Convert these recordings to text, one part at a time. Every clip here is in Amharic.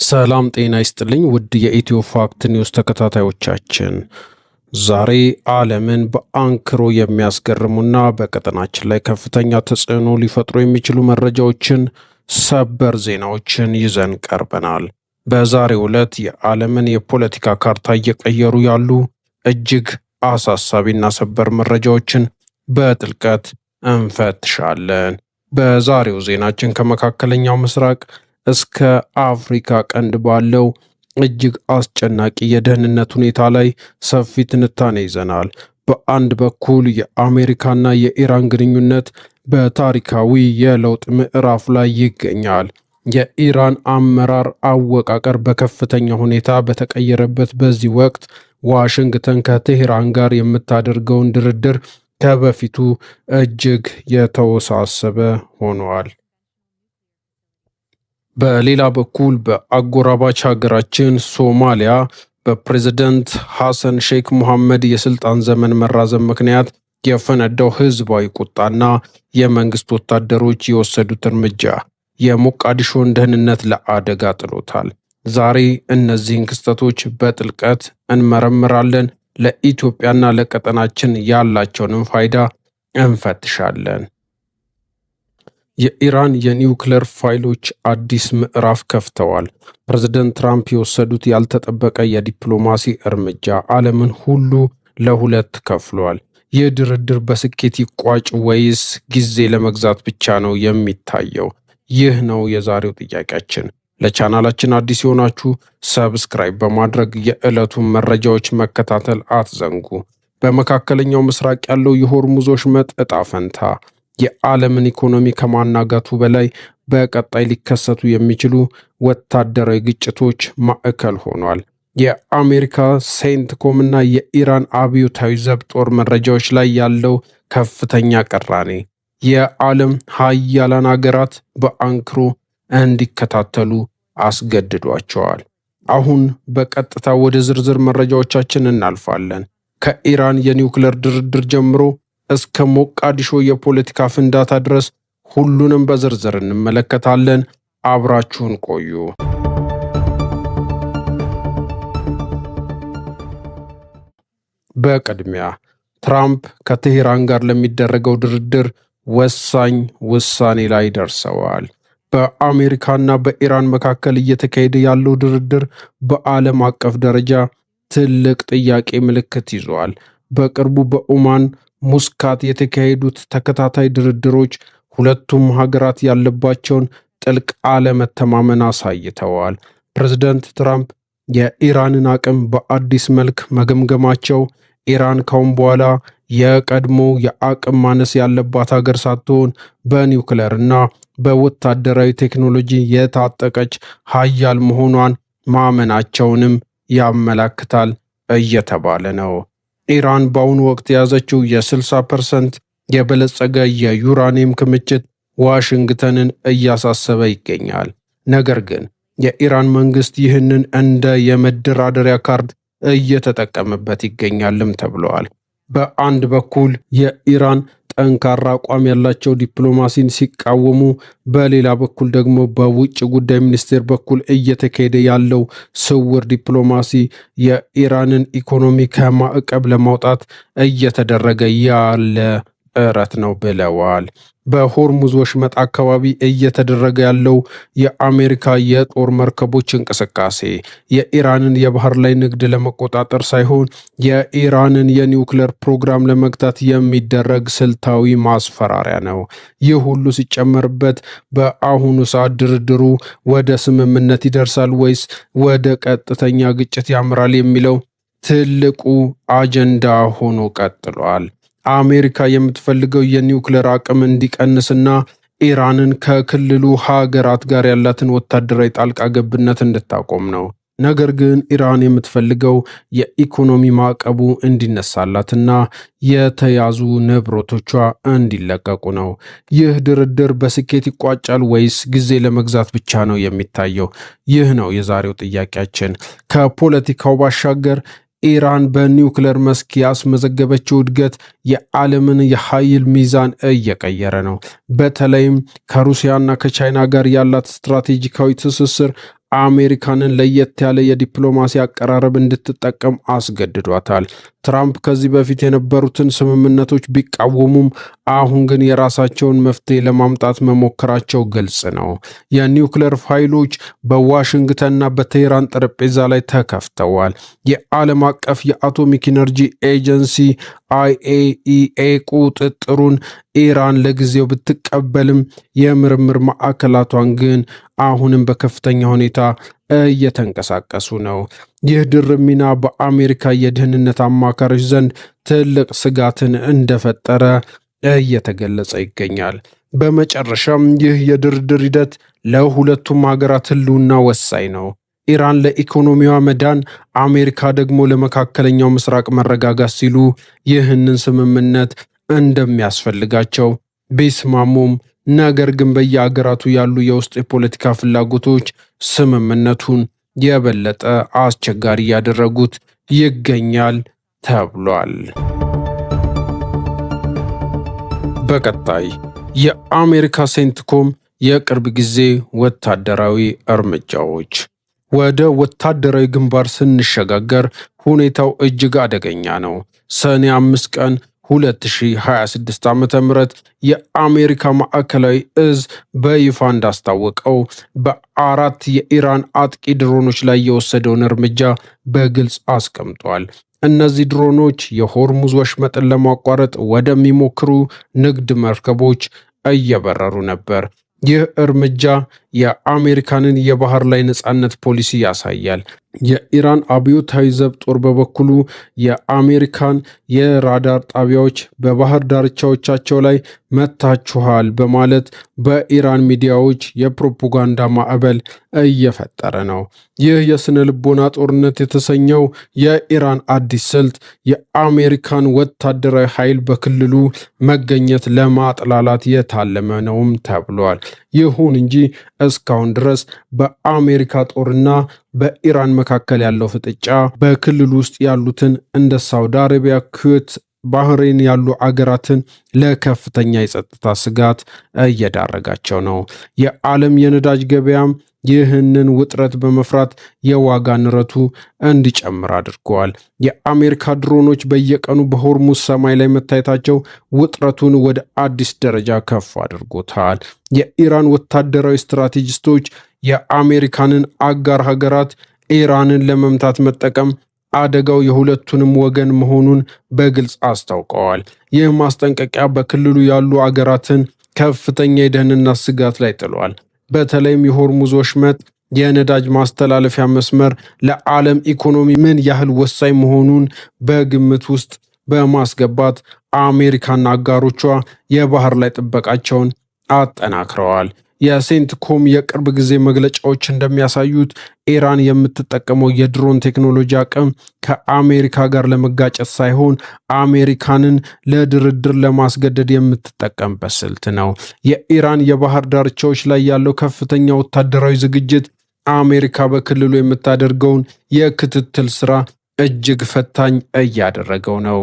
ሰላም ጤና ይስጥልኝ ውድ የኢትዮ ፋክት ኒውስ ተከታታዮቻችን፣ ዛሬ ዓለምን በአንክሮ የሚያስገርሙና በቀጠናችን ላይ ከፍተኛ ተጽዕኖ ሊፈጥሩ የሚችሉ መረጃዎችን፣ ሰበር ዜናዎችን ይዘን ቀርበናል። በዛሬው ዕለት የዓለምን የፖለቲካ ካርታ እየቀየሩ ያሉ እጅግ አሳሳቢና ሰበር መረጃዎችን በጥልቀት እንፈትሻለን። በዛሬው ዜናችን ከመካከለኛው ምስራቅ እስከ አፍሪካ ቀንድ ባለው እጅግ አስጨናቂ የደህንነት ሁኔታ ላይ ሰፊ ትንታኔ ይዘናል። በአንድ በኩል የአሜሪካና የኢራን ግንኙነት በታሪካዊ የለውጥ ምዕራፍ ላይ ይገኛል። የኢራን አመራር አወቃቀር በከፍተኛ ሁኔታ በተቀየረበት በዚህ ወቅት ዋሽንግተን ከቴህራን ጋር የምታደርገውን ድርድር ከበፊቱ እጅግ የተወሳሰበ ሆኗል። በሌላ በኩል በአጎራባች ሀገራችን ሶማሊያ በፕሬዝደንት ሐሰን ሼክ ሙሐመድ የስልጣን ዘመን መራዘም ምክንያት የፈነዳው ህዝባዊ ቁጣና የመንግስት ወታደሮች የወሰዱት እርምጃ የሞቃዲሾን ደህንነት ለአደጋ ጥሎታል። ዛሬ እነዚህን ክስተቶች በጥልቀት እንመረምራለን። ለኢትዮጵያና ለቀጠናችን ያላቸውንም ፋይዳ እንፈትሻለን። የኢራን የኒውክለር ፋይሎች አዲስ ምዕራፍ ከፍተዋል። ፕሬዝደንት ትራምፕ የወሰዱት ያልተጠበቀ የዲፕሎማሲ እርምጃ ዓለምን ሁሉ ለሁለት ከፍሏል። ይህ ድርድር በስኬት ይቋጭ ወይስ ጊዜ ለመግዛት ብቻ ነው የሚታየው? ይህ ነው የዛሬው ጥያቄያችን። ለቻናላችን አዲስ የሆናችሁ subscribe በማድረግ የዕለቱን መረጃዎች መከታተል አትዘንጉ። በመካከለኛው ምስራቅ ያለው የሆርሙዝ ወሽመጥ ዕጣ ፈንታ የዓለምን ኢኮኖሚ ከማናጋቱ በላይ በቀጣይ ሊከሰቱ የሚችሉ ወታደራዊ ግጭቶች ማዕከል ሆኗል። የአሜሪካ ሴንትኮም እና የኢራን አብዮታዊ ዘብ ጦር መረጃዎች ላይ ያለው ከፍተኛ ቅራኔ የዓለም ሀያላን አገራት በአንክሮ እንዲከታተሉ አስገድዷቸዋል። አሁን በቀጥታ ወደ ዝርዝር መረጃዎቻችን እናልፋለን። ከኢራን የኒውክለር ድርድር ጀምሮ እስከ ሞቃዲሾ የፖለቲካ ፍንዳታ ድረስ ሁሉንም በዝርዝር እንመለከታለን። አብራችሁን ቆዩ። በቅድሚያ ትራምፕ ከቴሄራን ጋር ለሚደረገው ድርድር ወሳኝ ውሳኔ ላይ ደርሰዋል። በአሜሪካና በኢራን መካከል እየተካሄደ ያለው ድርድር በዓለም አቀፍ ደረጃ ትልቅ ጥያቄ ምልክት ይዟል። በቅርቡ በኦማን ሙስካት የተካሄዱት ተከታታይ ድርድሮች ሁለቱም ሀገራት ያለባቸውን ጥልቅ አለመተማመን አሳይተዋል። ፕሬዝዳንት ትራምፕ የኢራንን አቅም በአዲስ መልክ መገምገማቸው ኢራን ካሁን በኋላ የቀድሞ የአቅም ማነስ ያለባት ሀገር ሳትሆን በኒውክለር እና በወታደራዊ ቴክኖሎጂ የታጠቀች ሀያል መሆኗን ማመናቸውንም ያመላክታል እየተባለ ነው። ኢራን በአሁኑ ወቅት የያዘችው የ60% የበለጸገ የዩራኒየም ክምችት ዋሽንግተንን እያሳሰበ ይገኛል። ነገር ግን የኢራን መንግስት ይህንን እንደ የመደራደሪያ ካርድ እየተጠቀመበት ይገኛልም ተብለዋል። በአንድ በኩል የኢራን ጠንካራ አቋም ያላቸው ዲፕሎማሲን ሲቃወሙ፣ በሌላ በኩል ደግሞ በውጭ ጉዳይ ሚኒስቴር በኩል እየተካሄደ ያለው ስውር ዲፕሎማሲ የኢራንን ኢኮኖሚ ከማዕቀብ ለማውጣት እየተደረገ ያለ ጥረት ነው ብለዋል። በሆርሙዝ ወሽመጥ አካባቢ እየተደረገ ያለው የአሜሪካ የጦር መርከቦች እንቅስቃሴ የኢራንን የባህር ላይ ንግድ ለመቆጣጠር ሳይሆን የኢራንን የኒውክለር ፕሮግራም ለመግታት የሚደረግ ስልታዊ ማስፈራሪያ ነው። ይህ ሁሉ ሲጨመርበት በአሁኑ ሰዓት ድርድሩ ወደ ስምምነት ይደርሳል ወይስ ወደ ቀጥተኛ ግጭት ያምራል የሚለው ትልቁ አጀንዳ ሆኖ ቀጥሏል። አሜሪካ የምትፈልገው የኒውክሌር አቅም እንዲቀንስና ኢራንን ከክልሉ ሀገራት ጋር ያላትን ወታደራዊ ጣልቃ ገብነት እንድታቆም ነው። ነገር ግን ኢራን የምትፈልገው የኢኮኖሚ ማዕቀቡ እንዲነሳላትና የተያዙ ንብረቶቿ እንዲለቀቁ ነው። ይህ ድርድር በስኬት ይቋጫል ወይስ ጊዜ ለመግዛት ብቻ ነው የሚታየው? ይህ ነው የዛሬው ጥያቄያችን። ከፖለቲካው ባሻገር ኢራን በኒውክለር መስክ ያስመዘገበችው እድገት የዓለምን የኃይል ሚዛን እየቀየረ ነው። በተለይም ከሩሲያና ከቻይና ጋር ያላት ስትራቴጂካዊ ትስስር አሜሪካንን ለየት ያለ የዲፕሎማሲ አቀራረብ እንድትጠቀም አስገድዷታል። ትራምፕ ከዚህ በፊት የነበሩትን ስምምነቶች ቢቃወሙም አሁን ግን የራሳቸውን መፍትሄ ለማምጣት መሞከራቸው ግልጽ ነው። የኒውክለር ፋይሎች በዋሽንግተንና በቴህራን ጠረጴዛ ላይ ተከፍተዋል። የዓለም አቀፍ የአቶሚክ ኢነርጂ ኤጀንሲ IAEA ቁጥጥሩን ኢራን ለጊዜው ብትቀበልም የምርምር ማዕከላቷን ግን አሁንም በከፍተኛ ሁኔታ እየተንቀሳቀሱ ነው። ይህ ድርብ ሚና በአሜሪካ የደህንነት አማካሪዎች ዘንድ ትልቅ ስጋትን እንደፈጠረ እየተገለጸ ይገኛል። በመጨረሻም ይህ የድርድር ሂደት ለሁለቱም ሀገራት ሕልውና ወሳኝ ነው። ኢራን ለኢኮኖሚዋ መዳን፣ አሜሪካ ደግሞ ለመካከለኛው ምስራቅ መረጋጋት ሲሉ ይህንን ስምምነት እንደሚያስፈልጋቸው ቢስማሙም ነገር ግን በየአገራቱ ያሉ የውስጥ የፖለቲካ ፍላጎቶች ስምምነቱን የበለጠ አስቸጋሪ እያደረጉት ይገኛል ተብሏል። በቀጣይ የአሜሪካ ሴንትኮም የቅርብ ጊዜ ወታደራዊ እርምጃዎች። ወደ ወታደራዊ ግንባር ስንሸጋገር ሁኔታው እጅግ አደገኛ ነው። ሰኔ 5 ቀን 2026 ዓ.ም የአሜሪካ ማዕከላዊ እዝ በይፋ እንዳስታወቀው በአራት የኢራን አጥቂ ድሮኖች ላይ የወሰደውን እርምጃ በግልጽ አስቀምጧል። እነዚህ ድሮኖች የሆርሙዝ ወሽመጥን ለማቋረጥ ወደሚሞክሩ ንግድ መርከቦች እየበረሩ ነበር። ይህ እርምጃ የአሜሪካንን የባህር ላይ ነፃነት ፖሊሲ ያሳያል። የኢራን አብዮታዊ ዘብ ጦር በበኩሉ የአሜሪካን የራዳር ጣቢያዎች በባህር ዳርቻዎቻቸው ላይ መታችኋል በማለት በኢራን ሚዲያዎች የፕሮፓጋንዳ ማዕበል እየፈጠረ ነው። ይህ የስነ ልቦና ጦርነት የተሰኘው የኢራን አዲስ ስልት የአሜሪካን ወታደራዊ ኃይል በክልሉ መገኘት ለማጥላላት የታለመ ነውም ተብሏል። ይሁን እንጂ እስካሁን ድረስ በአሜሪካ ጦርና በኢራን መካከል ያለው ፍጥጫ በክልሉ ውስጥ ያሉትን እንደ ሳውዲ አረቢያ፣ ኩዌት፣ ባህሬን ያሉ አገራትን ለከፍተኛ የጸጥታ ስጋት እየዳረጋቸው ነው። የዓለም የነዳጅ ገበያም ይህንን ውጥረት በመፍራት የዋጋ ንረቱ እንዲጨምር አድርገዋል። የአሜሪካ ድሮኖች በየቀኑ በሆርሙዝ ሰማይ ላይ መታየታቸው ውጥረቱን ወደ አዲስ ደረጃ ከፍ አድርጎታል። የኢራን ወታደራዊ ስትራቴጂስቶች የአሜሪካንን አጋር ሀገራት ኢራንን ለመምታት መጠቀም አደጋው የሁለቱንም ወገን መሆኑን በግልጽ አስታውቀዋል። ይህ ማስጠንቀቂያ በክልሉ ያሉ አገራትን ከፍተኛ የደህንነት ስጋት ላይ ጥሏል። በተለይም የሆርሙዝ ወሽመጥ የነዳጅ ማስተላለፊያ መስመር ለዓለም ኢኮኖሚ ምን ያህል ወሳኝ መሆኑን በግምት ውስጥ በማስገባት አሜሪካና አጋሮቿ የባህር ላይ ጥበቃቸውን አጠናክረዋል። የሴንትኮም የቅርብ ጊዜ መግለጫዎች እንደሚያሳዩት ኢራን የምትጠቀመው የድሮን ቴክኖሎጂ አቅም ከአሜሪካ ጋር ለመጋጨት ሳይሆን አሜሪካንን ለድርድር ለማስገደድ የምትጠቀምበት ስልት ነው። የኢራን የባህር ዳርቻዎች ላይ ያለው ከፍተኛ ወታደራዊ ዝግጅት አሜሪካ በክልሉ የምታደርገውን የክትትል ስራ እጅግ ፈታኝ እያደረገው ነው።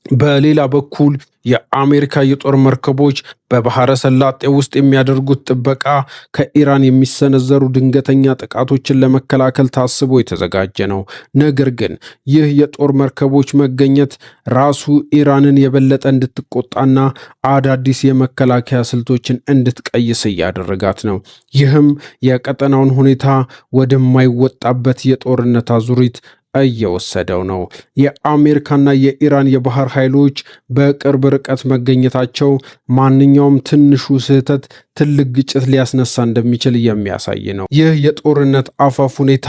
በሌላ በኩል የአሜሪካ የጦር መርከቦች በባህረ ሰላጤ ውስጥ የሚያደርጉት ጥበቃ ከኢራን የሚሰነዘሩ ድንገተኛ ጥቃቶችን ለመከላከል ታስቦ የተዘጋጀ ነው። ነገር ግን ይህ የጦር መርከቦች መገኘት ራሱ ኢራንን የበለጠ እንድትቆጣና አዳዲስ የመከላከያ ስልቶችን እንድትቀይስ እያደረጋት ነው። ይህም የቀጠናውን ሁኔታ ወደማይወጣበት የጦርነት አዙሪት እየወሰደው ነው። የአሜሪካና የኢራን የባህር ኃይሎች በቅርብ ርቀት መገኘታቸው ማንኛውም ትንሹ ስህተት ትልቅ ግጭት ሊያስነሳ እንደሚችል የሚያሳይ ነው። ይህ የጦርነት አፋፍ ሁኔታ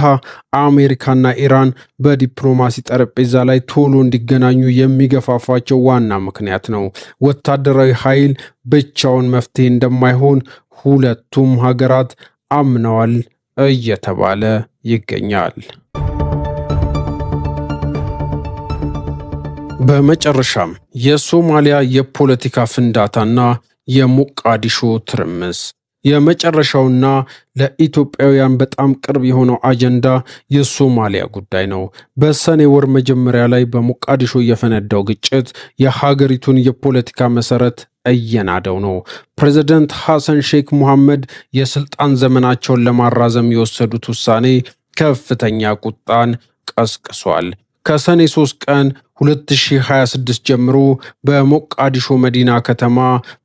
አሜሪካና ኢራን በዲፕሎማሲ ጠረጴዛ ላይ ቶሎ እንዲገናኙ የሚገፋፋቸው ዋና ምክንያት ነው። ወታደራዊ ኃይል ብቻውን መፍትሄ እንደማይሆን ሁለቱም ሀገራት አምነዋል እየተባለ ይገኛል። በመጨረሻም የሶማሊያ የፖለቲካ ፍንዳታና የሞቃዲሾ ትርምስ። የመጨረሻውና ለኢትዮጵያውያን በጣም ቅርብ የሆነው አጀንዳ የሶማሊያ ጉዳይ ነው። በሰኔ ወር መጀመሪያ ላይ በሞቃዲሾ የፈነዳው ግጭት የሀገሪቱን የፖለቲካ መሰረት እየናደው ነው። ፕሬዚደንት ሐሰን ሼክ ሙሐመድ የስልጣን ዘመናቸውን ለማራዘም የወሰዱት ውሳኔ ከፍተኛ ቁጣን ቀስቅሷል። ከሰኔ 3 ቀን 2026 ጀምሮ በሞቃዲሾ መዲና ከተማ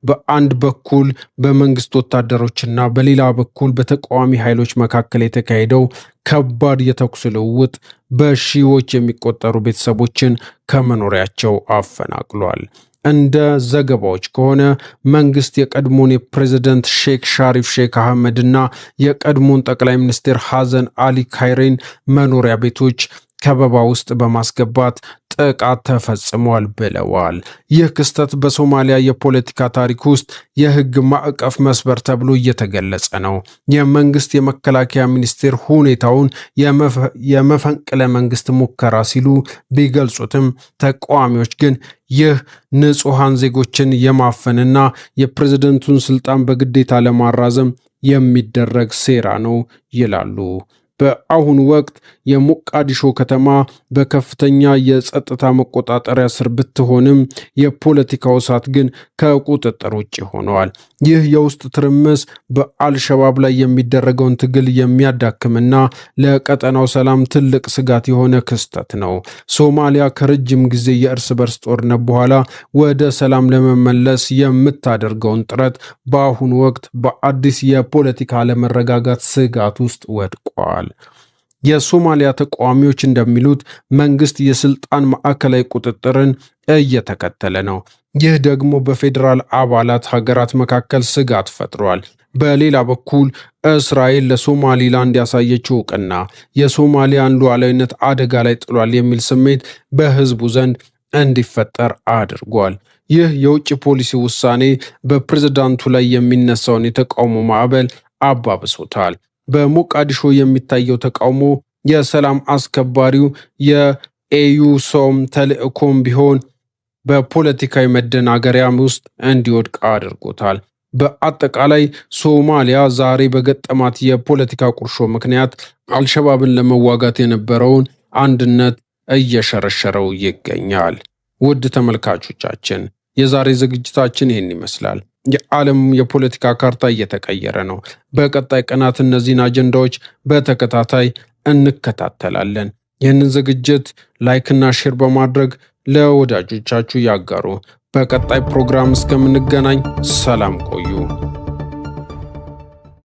በአንድ በኩል በመንግስት ወታደሮችና በሌላ በኩል በተቃዋሚ ኃይሎች መካከል የተካሄደው ከባድ የተኩስ ልውውጥ በሺዎች የሚቆጠሩ ቤተሰቦችን ከመኖሪያቸው አፈናቅሏል። እንደ ዘገባዎች ከሆነ መንግስት የቀድሞን የፕሬዝደንት ሼክ ሻሪፍ ሼክ አህመድ እና የቀድሞን ጠቅላይ ሚኒስትር ሐሰን አሊ ካይሬን መኖሪያ ቤቶች ከበባ ውስጥ በማስገባት ጥቃት ተፈጽሟል ብለዋል። ይህ ክስተት በሶማሊያ የፖለቲካ ታሪክ ውስጥ የሕግ ማዕቀፍ መስበር ተብሎ እየተገለጸ ነው። የመንግስት የመከላከያ ሚኒስቴር ሁኔታውን የመፈንቅለ መንግስት ሙከራ ሲሉ ቢገልጹትም ተቃዋሚዎች ግን ይህ ንጹሐን ዜጎችን የማፈንና የፕሬዝደንቱን ስልጣን በግዴታ ለማራዘም የሚደረግ ሴራ ነው ይላሉ። በአሁኑ ወቅት የሞቃዲሾ ከተማ በከፍተኛ የጸጥታ መቆጣጠሪያ ስር ብትሆንም የፖለቲካው እሳት ግን ከቁጥጥር ውጭ ሆነዋል። ይህ የውስጥ ትርምስ በአልሸባብ ላይ የሚደረገውን ትግል የሚያዳክምና ለቀጠናው ሰላም ትልቅ ስጋት የሆነ ክስተት ነው። ሶማሊያ ከረጅም ጊዜ የእርስ በርስ ጦርነት በኋላ ወደ ሰላም ለመመለስ የምታደርገውን ጥረት በአሁኑ ወቅት በአዲስ የፖለቲካ አለመረጋጋት ስጋት ውስጥ ወድቋል። የሶማሊያ ተቃዋሚዎች እንደሚሉት መንግስት የስልጣን ማዕከላዊ ቁጥጥርን እየተከተለ ነው። ይህ ደግሞ በፌዴራል አባላት ሀገራት መካከል ስጋት ፈጥሯል። በሌላ በኩል እስራኤል ለሶማሊላንድ ያሳየችው እውቅና የሶማሊያን ሉዓላዊነት አደጋ ላይ ጥሏል የሚል ስሜት በህዝቡ ዘንድ እንዲፈጠር አድርጓል። ይህ የውጭ ፖሊሲ ውሳኔ በፕሬዝዳንቱ ላይ የሚነሳውን የተቃውሞ ማዕበል አባብሶታል። በሞቃዲሾ የሚታየው ተቃውሞ የሰላም አስከባሪው የኤዩሶም ተልዕኮም ቢሆን በፖለቲካዊ መደናገሪያም ውስጥ እንዲወድቅ አድርጎታል። በአጠቃላይ ሶማሊያ ዛሬ በገጠማት የፖለቲካ ቁርሾ ምክንያት አልሸባብን ለመዋጋት የነበረውን አንድነት እየሸረሸረው ይገኛል። ውድ ተመልካቾቻችን፣ የዛሬ ዝግጅታችን ይህን ይመስላል። የዓለም የፖለቲካ ካርታ እየተቀየረ ነው። በቀጣይ ቀናት እነዚህን አጀንዳዎች በተከታታይ እንከታተላለን። ይህንን ዝግጅት like ና share በማድረግ ለወዳጆቻችሁ ያጋሩ። በቀጣይ ፕሮግራም እስከምንገናኝ ሰላም ቆዩ።